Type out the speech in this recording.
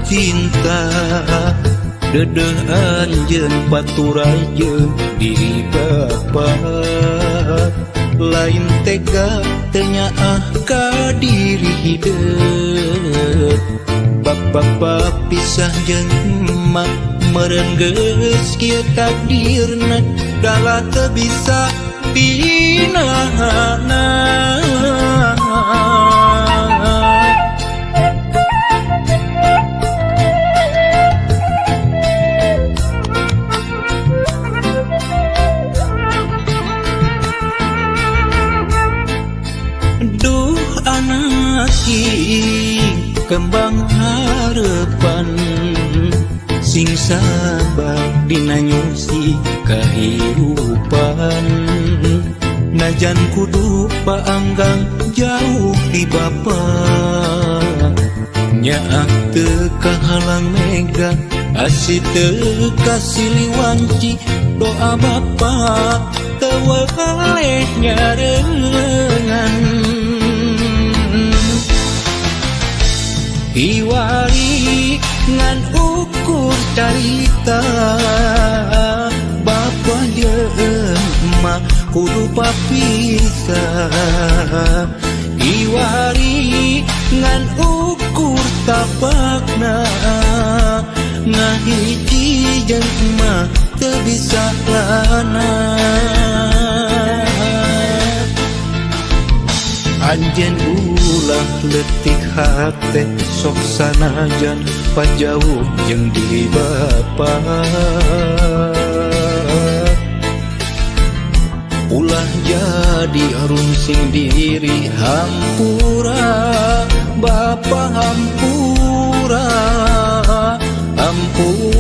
cinta dedeh anjeun paturai jeung diri bapa lain tega teu nyaah ka diri hideut bab bapa pisah jeung emak meureun geus kieu takdirna dalah teu bisa dinahana. Duh anak kembang harapan sing sabar dina nyusi kahirupan najan kudu paanggang jauh ti bapa nyaah teu kahalang mega asih teu kasiliwanci doa bapa teu weleh nyarengan. Iwari ngan ukur carita bapa jeung emak kudu papisah iwari ngan ukur tapakna ngahiji jeung emak teu bisa lana. Anjeun ulah leutik hate sok sanajan pajauh jeung diri bapa ulah jadi rungsing diri hampura bapa hampura hampura.